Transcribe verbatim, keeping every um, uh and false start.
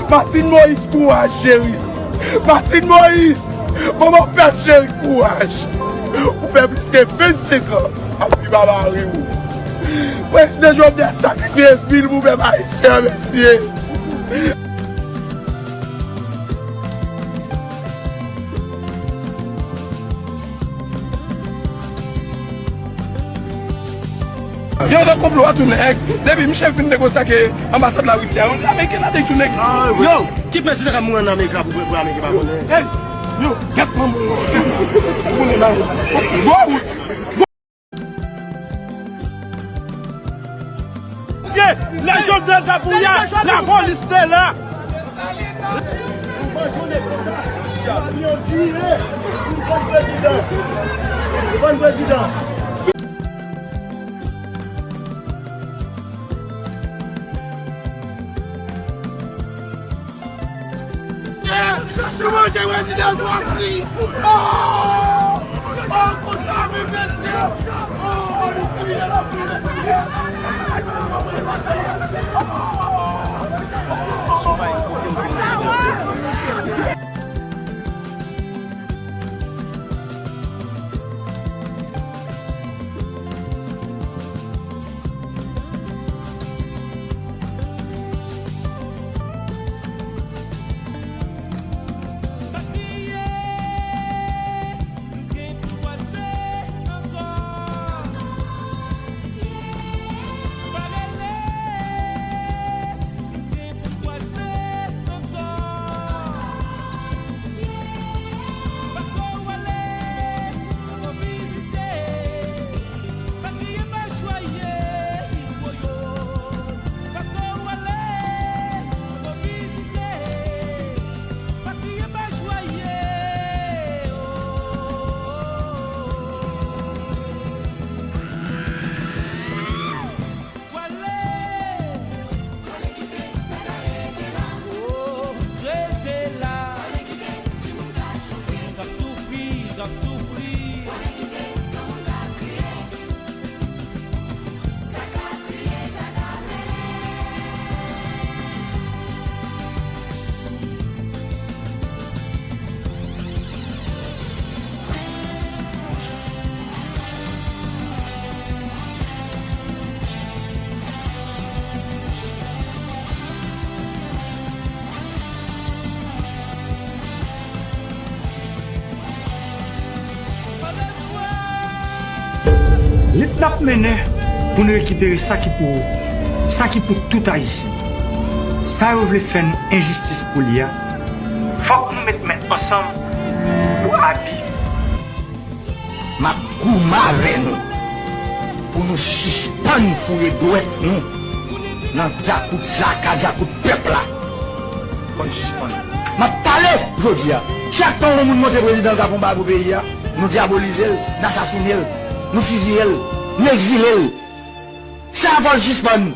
Martine Moïse, kouraj, cheri. Martine Moïse, manman pèp cheri, kouraj. Ou fè plis ke vennsenk an ap viv a mari w. Prezidan Jovenel sakrifye vi l pou pèp ayisyen an, mesye. Yo nan konplo a tou nèg. Depi misye fin negosye ak, eh, anbasad Larisi a, yon Ameriken la te tou nèg. Yo, ki prezidan k ap mouri ann Amerik la pou, pou Ameriken pa konnen? Hey, yo, gèt manman w. Pou konnen ba yo. Gwo wout. Lè Jovenel t ap mouri a, lapolis te la. Chache manje, prezidan sòti. Oh! Oh, konsa, men, mesye. Oh, nou kriye, nou kriye, nou kriye. Lit n ap mennen pou n rekipere sa ki pou ou, sa ki pou tout Ayisyen. Sa yo vle fè n enjistis pou li a, fòk nou met men ansanm pou abi. M ap goumen avè nou pou nou sispann foure dwèt nou nan djakout zaka, djakout pèp la. Fò n sispann. M ap pale jodi a. Chak tan yon moun montre prezidan l ka fè yon bagay pou peyi a, nou dyabolize l, n asasinen l, nou fiziye l, n egzile l. Sa fò l sispann.